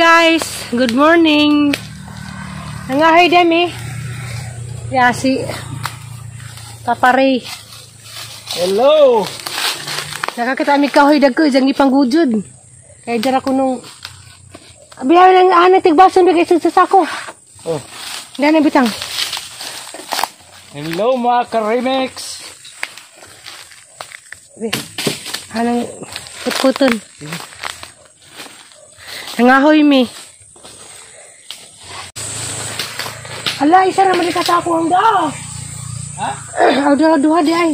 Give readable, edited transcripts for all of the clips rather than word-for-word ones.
Guys! Good morning! Nangahoy dami. Ya, si Papa Ray. Hello! Nakakita mi kahoy dagko diyang ipanggujud. Kaya dyan ako nung biyaw lang anay tigbason bigay sa sako. Oh. Dana bitang. Hello mga ka-remix! Anang putputon. Nangahoy mi. Ala, isa naman di kasako ang dao. Ha? Aw, duha duha di ay.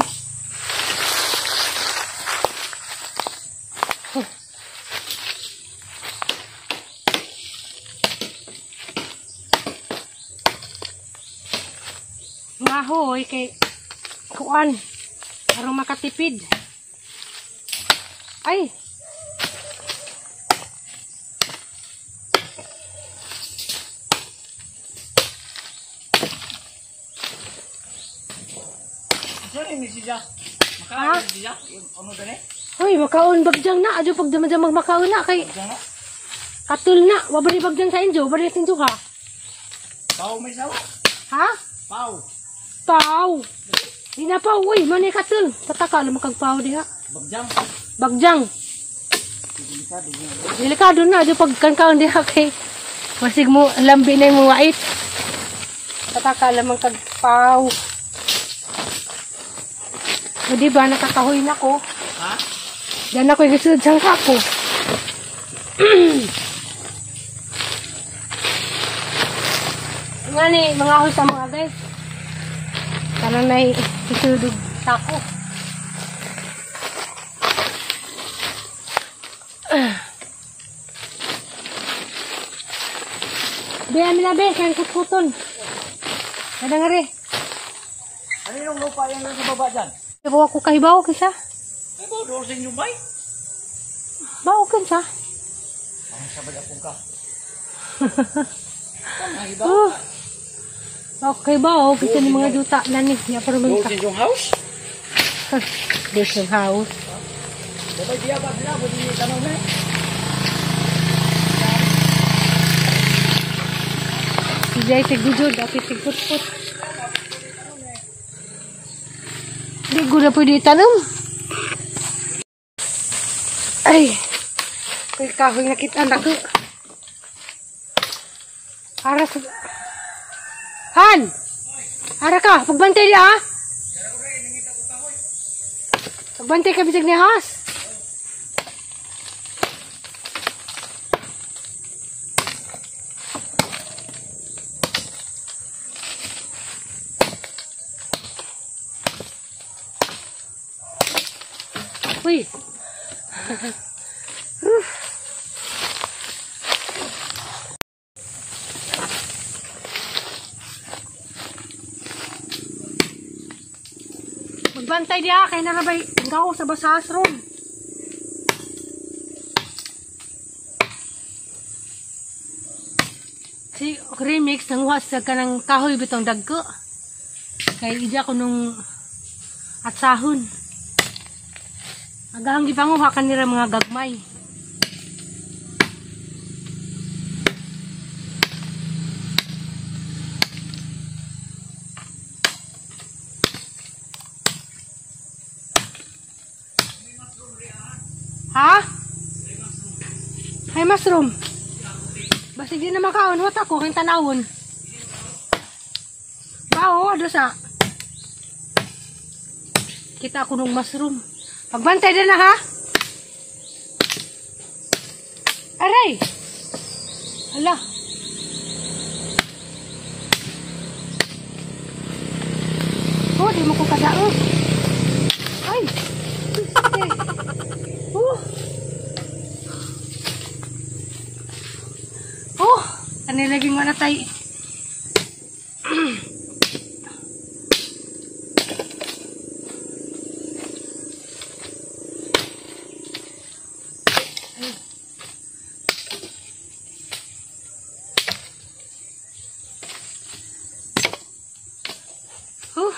Ngahoy kay kuan aron makatipid. Ay. Saan ni siya? Ha? Makaon siya? Ano gani? Hoy, makaon bagjang na. Adyo pag dumadyan magmakaon na kay Diyan na. katul na. Wa ba ni bagjang sa inyo? Wa ba ni sa inyo ha? Pau may sawa? Ha? Pau. Pau. Di na pau, uy, manay katul. Tataka lang kag pau diha. Bagjang. Bagjang. Delikado niya. Delikado na adyo pag kankaon diha kay masig mo lambi na imong wait. Tataka lamang kag pau. O di ba nakakahoy na ko? Ha? Diyan ako igisud sa sako. Nga ni, mga ahoy sa mga guys. Tanan na isudog sako. Be, amin na be, kaya kutkuton. Kada nga re. Ano yung lupa yan sa baba dyan? Ibaw ako kahibaw kisa. Ay ba, doon sa inyong bay? Bawo sa. Ang sabad akong ka. Ang iba. Oh. Bawo kahibaw kisa ni mga duta na ni. Ya pero Doon man sa ka. inyong house? There's yung house. Babay diya ba sila? Pwede niyo tanong na eh. Si Jai sigujod, dati sigputput. Di ko na pwede itanong. Ay, kay kahoy nakita na ko. Ara sa... Han! Ara ka, pagbantay di ah! Pagbantay ka bisag ni Has. Uy. Magbantay diha kay narabay gaw sa basas ron. Si remix nanguha sa kanang kahoy bitong dagko. Kay ija ko nung atsahon. Agahang gipanguha kanira mga gagmay. Ha? Ay, mushroom. Basig di na makaon. Wat ako, kang tanawon. Bao, ano sa? Kita ako nung mushroom. Pagbantay din na, ha? Aray! Hala. Oh, di mo ko kadaog. Ay! Oh! Oh! Ano lagi mo na tayo? Oh.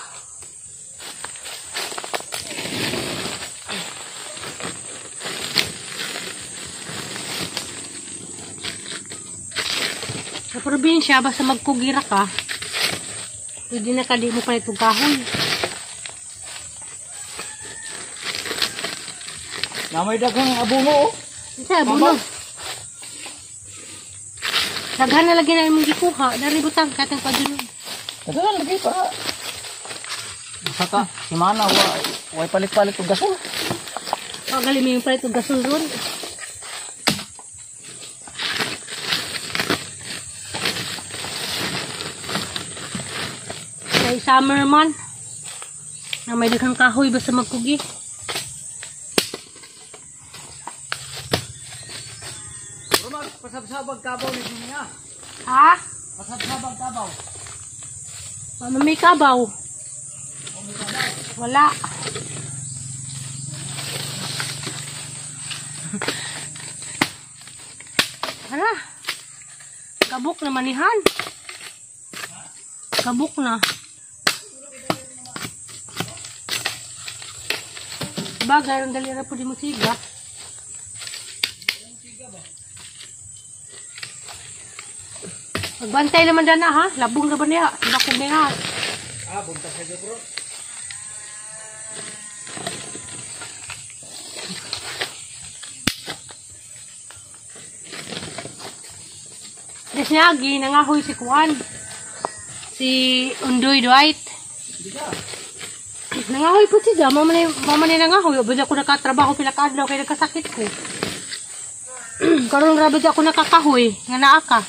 Sa probinsya, basta magkugira ka, pwede na ka di mo palit og kahoy. Namay daghang abo mo oh. Isa, buno. Daghan na lagi na imong gikuha. Dari butang katang padulong. Daghan lagi para. Saka, si Mana, way palit-palit og gasol. Pagaling mo yung palit og gasol ron. Kay summer man. Na may daghang kahoy basta magkugi. Rumag, pasabsabag kabaw ni niya. Ha? Pasabsabag kabaw. Mama, may kabaw. Wala. Tara. Kabuk na manihan. Kabuk na. Bagay, ang dali ra po di mo siga. Magbantay naman dana ha. Labong na ba niya? Bakong niya. Ah, bunta sa bro. Des niya, nangahoy si Kuan. Si Undoy Dwight. Nangahoy po siya. Mama na nangahoy. Abad ako nakatrabaho pila ka adlaw kay nagkasakit ko. Karon grabe ako nakakahoy nga naa ka.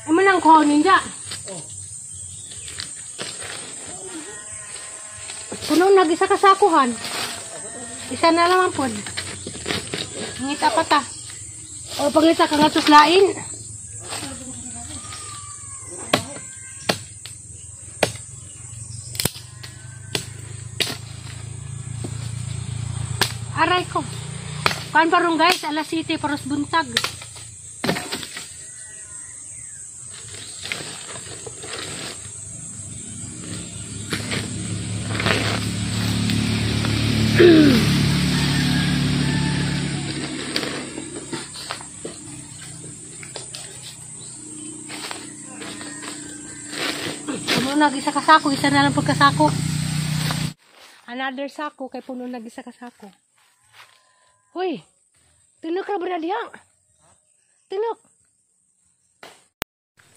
Amo lang ko ninja. Puno na isa ka sakuhan. Isa na naman pod. Ngita pa ta. O pangita ka nga lain. Aray ko. Kuan pa ron guys, alas 7 paros buntag. Puno na isa ka sako, isa na lang pagkasako. Another sako kay puno na isa ka sako. Hoy. Tinok ra ba na diha? Tinok.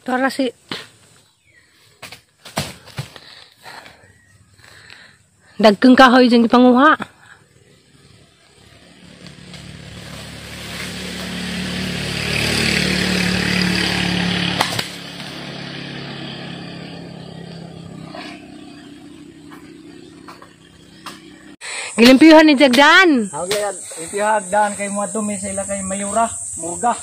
Tara si dagkeng kahoy dyan gipanguha. Gilimpihan ni Jagdan. Hagyan, ipihagdan kay mga dumi sa ila kay Mayura, Murga.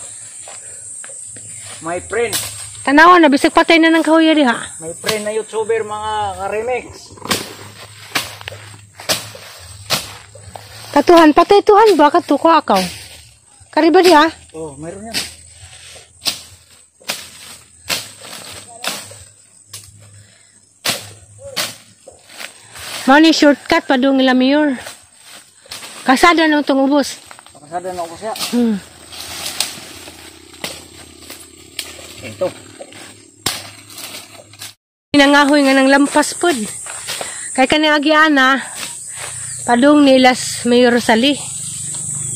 My friend, Tanawa na bisag patay na ng kahoy diha. my friend na YouTuber mga ka-remix. Katuhan, patay tuhan ba kadto ko akaw? Kariba diha? Oh, mayroon yan. Mao ni shortcut padung ila mayor. Kasada na itong ubos. Pakasada na ako siya. Ito. Nangahoy nga ng lampas pod. Kay kani agiana padung nilas Mayor Rosali.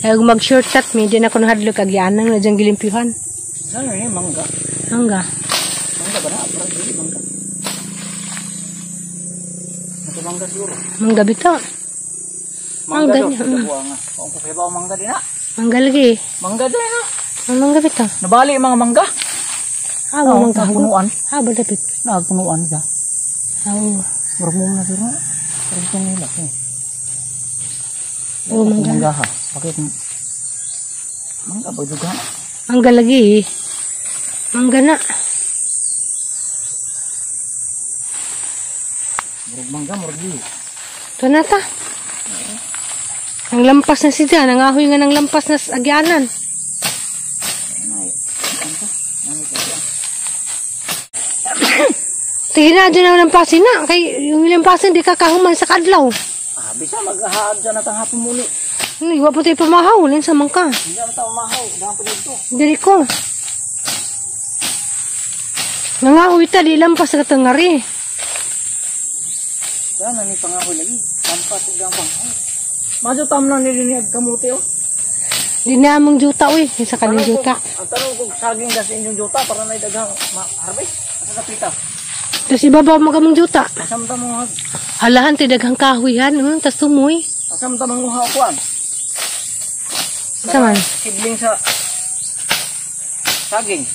Kaya mag shortcut mi di na ko nahadlok agiana nga diyang gilimpyuhan. Ano yun, mangga? Mangga. Mangga ba na? Parang dili mangga. Ito mangga siguro. Mangga bitaw. Mangga Mangga do. niya, Ito nga. Kung kukibaw mangga din na. Mangga lagi. Mangga din na. Ang mangga bitaw. Nabali mga mangga. Ah, oh, mangga. Nagpunuan. Ah, ba dapit. Nagpunuan ka. Oh, Murag mo na siguro. Parang itong nila. Eh. Oh, mangga. Mangga ha. Bakit? Mangga ba juga? Mangga lagi. Mangga na. Murag mangga, murag di. Ito na ta. Ang lampas na siya. Nangahoy nga ng lampas na sa agyanan. Sige na, dyan na lampasin na. Kay yung lampasin, di ka kahuman sa kadlaw. Ah, bisa maghahaad dyan at ang hapon muli. Ano, iwa po tayo pamahaw. Lan sa mangka. Hindi na tayo mahaw. Dahil pa dito. Dili ko. Nangahoy ta, di lampas sa katangari. Dahil na ni pangahoy lagi. Lampas ug ang pangahoy. Madyo tam na niliniag kamuti oh. Di na among juta, uy. Isa ka ng juta. Ang tanong kung saging das inyong juta para na daghang ma-harvest. Asa sa pita? Tapos ibabaw mo kamong juta. Asam ta mo Halahan, ti daghang kahoy-han. Tas tumoy. asam ta manguha kuan. Asa man? Sidling sa saging.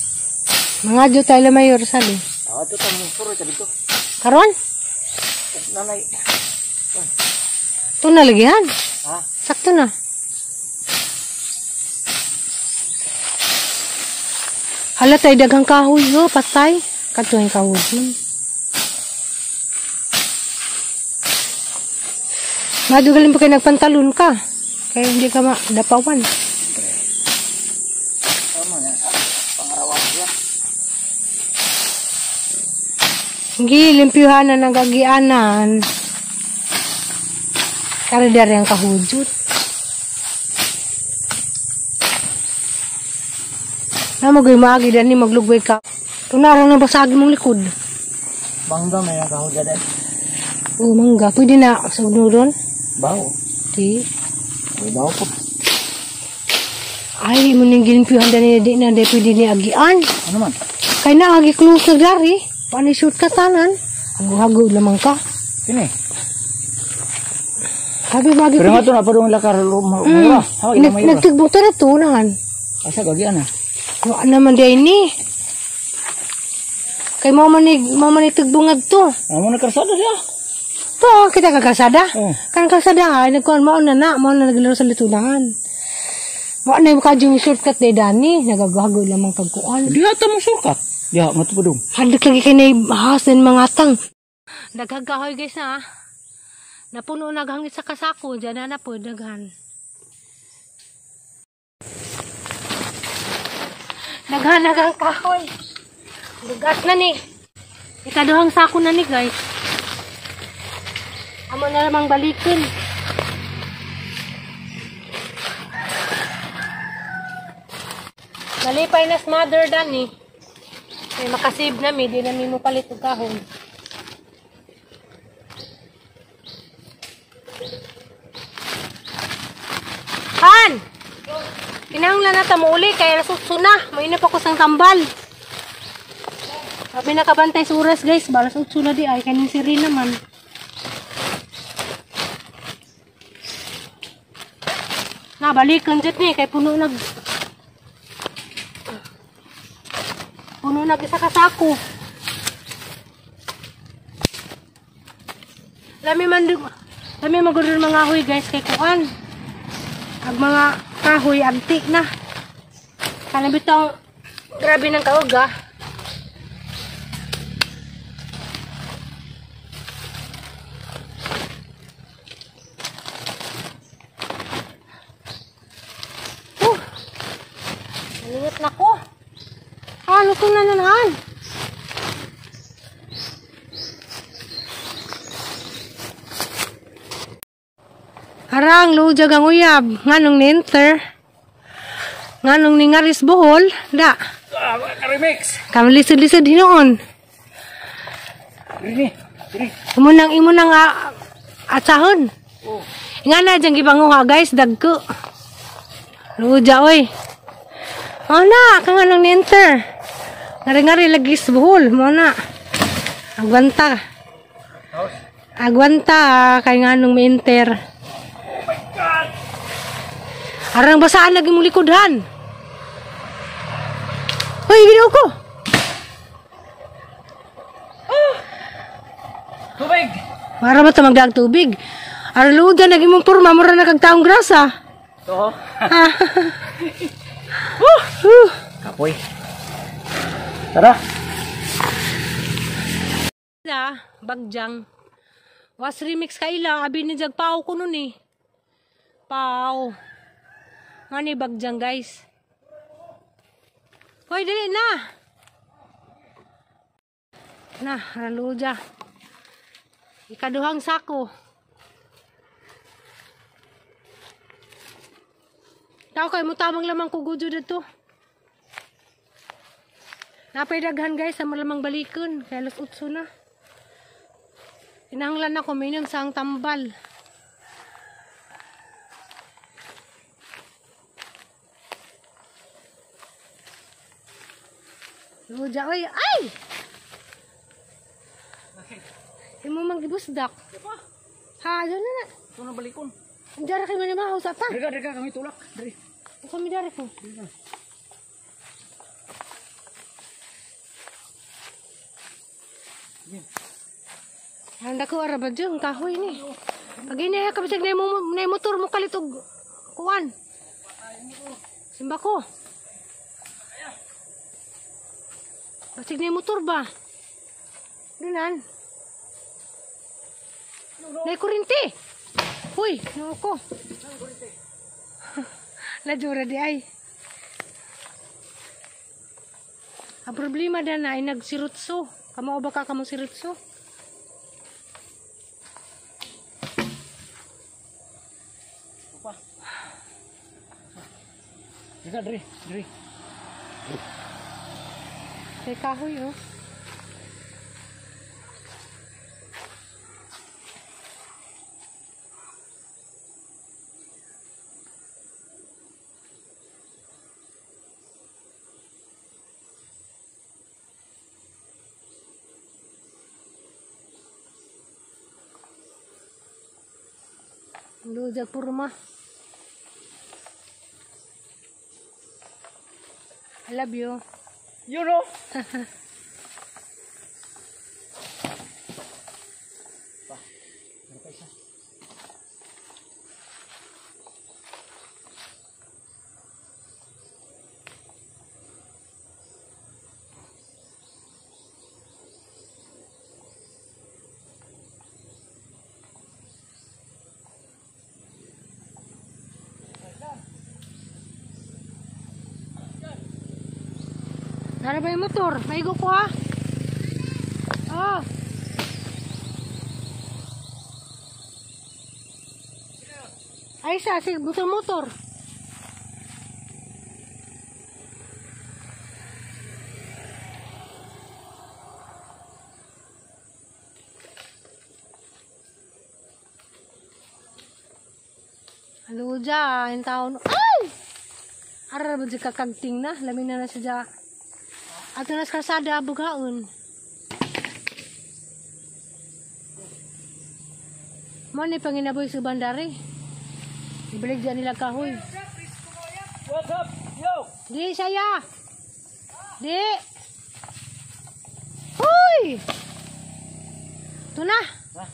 Mga juta, ila mayor, sali. Ah, ito ta mo suro ta dito. Karon? Nanay. Ito na lagihan. Ha? Sakto na. Hala tayo daghang kahoy ho, patay. Katuhin kahoy. Madugalin pa kayo nagpantalon ka. Kaya hindi ka madapawan. Tama na. Pangarawan siya. Gilimpyuhan na nagagianan. Kaya dari ang kahujot. Na magoy maagi dani maglugway ka. Tunara na basagi mong likod. Bangga may ang kahoy dyan. Oh, mangga. Pwede na sa unuron. Bawo. Di. May bawo po. Ay, mo nang gilimpyuhan dani di na di pwede ni agian. Ano man? Kay na agi close na dari. Paano shoot ka tanan? Hago-hago lamang ka. Kini. Sabi magi Pero nga ito na pa doon lakar mura. Ha, ila may Nagtigbong ta na tunahan. Asa gagian ah. Wa naman di ni. Kay mama ni tigbungad to. Amo na karsada siya. To, kita ka kalsada. Oh. Kan kalsada ay nagkuan mao na na, mao na naglaro sa litunahan. Wa na yung kadyo yung shortcut day dani, nagagago lamang kagkuan. Diha ta mo shortcut. Diha nga to pa dong. Hadlok lagi kay nay ahas din mga tang. Daghang kahoy guys na. Napuno naghangit sa kasako, diyan na na po daghan. Daghan naghang kahoy. Dugat na ni. Ikaduhang sako na ni guys. Amo na lamang balikin. Malipay na mother dani. May makasave na mi, di na mi mo palit og kahon. Han! Kinahanglan na ta mo uli kay alas 8 na. Mainap ako sang tambal. Sabi nakabantay sa oras guys, ba alas 8 na di ay kaning si Rina man. Na balikan jud ni kay puno nag isa ka sako. Lami man lami magudon mga huy guys kay kuan. Ag mga kahoy agti na. Kana bitong grabe ng kaog ah. Nalingot na ko. Ah, luto na nanahan. Harang, lujag ang uyab. Nganong ninter. Nganong ningaris buhol. Da. Remix. Kami lisod-lisod hinoon. Rini. Rini. Imo nang atsahon. Oh. Nga na dyan gipanguha guys, dagko. Luja oy. Oh na, ka nga nang ninter. Ngari-ngari lagi sa buhol, mo na. Agwanta. Agwanta kay nga nung minter. Oh my God. Arang basaan lagi mong likodan. Hoy, ginaw ko. Ah! Tubig. Para ba ito magdaag tubig? Arang ludan lagi mong purma, mura na kag taong grasa. Oo. Kapoy. Tara. Na, bagjang. Was remix kaila, abi ni jag pao ko nun eh. Pao. Nga ni bagjang guys. Hoy, dali na. Na, raluja. Ikaduhang sako. Tao kay mo tamang lamang kugudyo dito. Napay daghan guys, sa malamang balikon. Kaya alas 8 na. Tinanglan ako, minom sa ang tambal. Luja, oy, ay! Imo mang gibusdak. Ha, dyan na na. Ito na balikon. Diyan kayo man mahaw sa ta. Dere dere kami tulak. Dere. Kami dari ko. Handa ko ara ba dyan, kahoy ni. Pag inaya ka bisag na motor mo kalit og kuan. Simba ko. Basig na motor ba? Dunan. Nay kurinti. Huy, nako. Ladura di ay. Ang problema na na ay nagsirutso. Kamao ba ka kamo sirutso? Dere dere dere. Kay kahoy oh. Lujag purma. I love you. You know. Pa. Meron pa isa. Nara ba yung motor? Maigo ko ha? Oh. Ay sa, sige, motor motor. Ano dyan, taon. Ay! Ara ba dyan kakagting na? Lamin na na siya dyan. Ato na sa kalsada, bugaon. Mo ni panginaboy sa bandari. Ibalik dyan nila kahoy. What's up? Yo! Di, saya! Di! Huy! Ito na! Ha?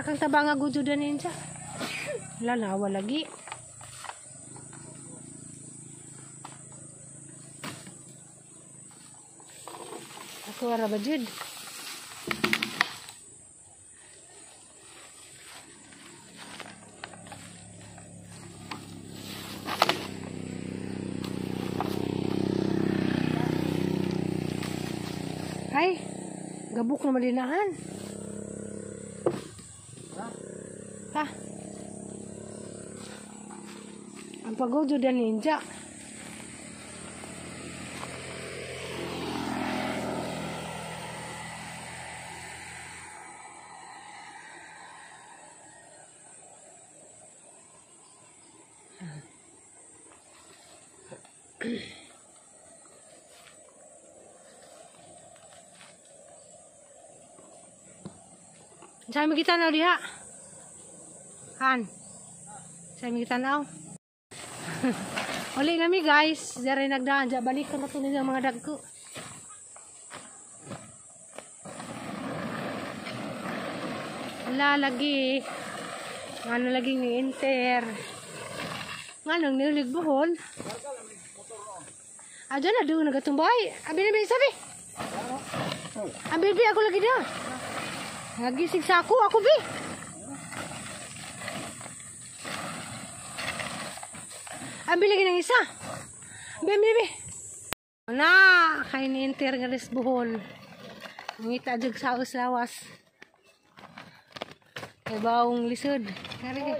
Rakang tabanga gudyo danin siya. Wala na, wala lagi. Ako ara ba jud? Ay, gabuk na malinahan. Ha? Ang pagod dan ninja. Sa mi kita na diha. Han. Sa mi kita na. Uli na mi guys, dere nagdaan ja balik na to ninyo mga dagko. Wala lagi. Ngano lagi ni enter. Nganong niulig buhol. Aja na doon nagatumbay. Abi na sabi. Abi bi ako lagi da. Nagisig sa ako, ako bi. Abi lagi ng isa. Bi bi bi. Na, kay ni enter nga res Bohol. Ngita jud sa lawas. Kay bawong lisod. Kari.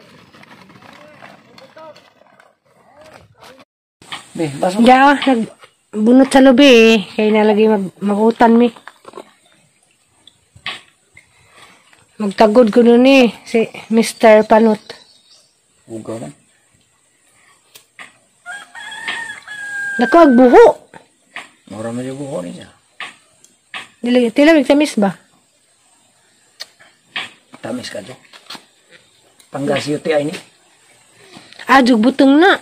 Be, baso. Ja, nagbunot sa lubi eh. Kay nalagay magutan mi. Magtagod ko nun eh, si Mr. Panot. Ugaw na. Naku, agbuho. Mura mo yung buho niya. Dili, tila magtamis ba? Tamis ka dyan. Panggas UTI ni. Ah, jug butong na.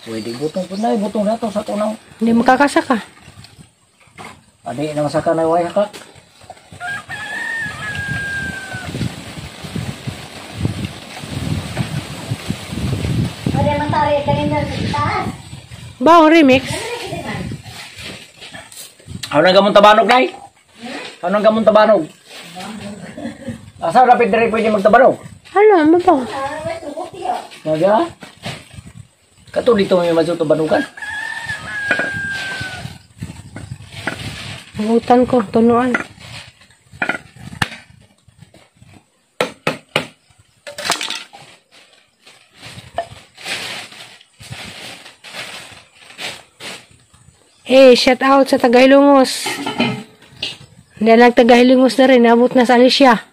Pwede butong po na. Butong na to sa tunaw. Hindi makakasaka. Adi na masaka na way ka. Ba, remix? Ano nang gamon tabanog, Nay? Ano nang gamon tabanog? Asa rapid diri pwede magtabanog? Ano, ano ba? Naga? Kato dito may madyo tabanugan. Hutan ko, tunuan. Eh, shout out sa Tagahilungos. Hindi lang Tagahilungos na rin, nabot na sa Alicia.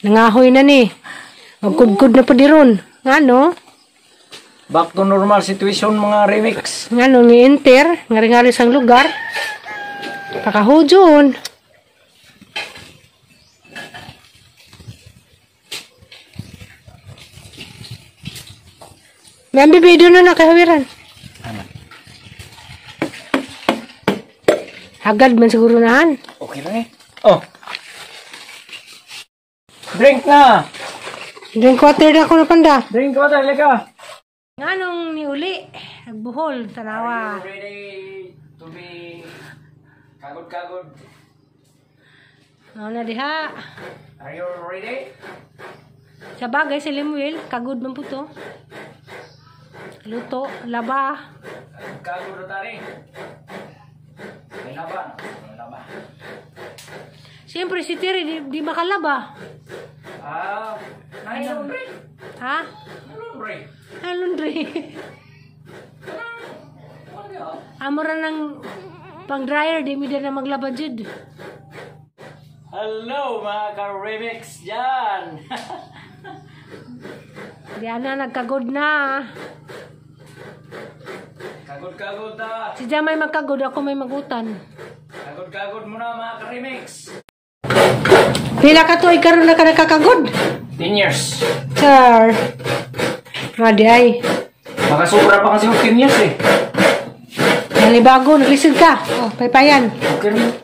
Nangahoy na ni. Magkudkud na pa di ron. Ngano? Back to normal situation mga remix. Ngano ni enter, ngari-ngari sang lugar. Pakahujon. May ambi video na nakahawiran. Ano? Agad man siguro nahan. Okay lang eh. Oh. Drink na! Drink water na ako na panda. Drink water, leka! Nganong niuli, nagbuhol, tanawa. Ready to be kagod-kagod? Ano na diha. Are you ready? Sa bagay, si Lemuel, kagod man po to. Luto, laba. Kagod na tari. May laban. May laban. Siyempre, si Terry, di makalaba. Ah, ay laundry. Ha? Laundry. Ah, laundry. Amo ra ng pang dryer, di mi na maglaba jud. Hello mga ka-remix dyan! Di ana nagkagod na. Kagod-kagod na! Si Jamay magkagod, ako may magutan. Kagod-kagod muna mga ka-remix! Pila ka to, ikaroon na ka nakakagod. 10 years. Sir. Ready ay. Baka sobra pa kasi yung 10 years eh. Nalibago, naglisod ka. Oh, paypayan. Okay naman.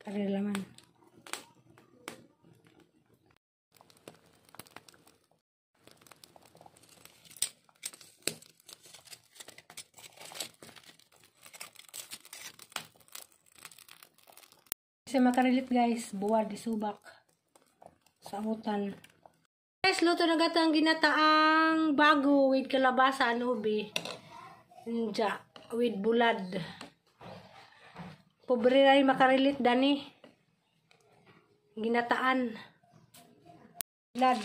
Kari laman. Kasi makarilit guys, buwad, isubak sa utan. Guys, luto na gato ang ginataang bago with kalabasa and ubi. Nja, with bulad. Pobre na rin makarilit, Dani. Ginataan. Bulad.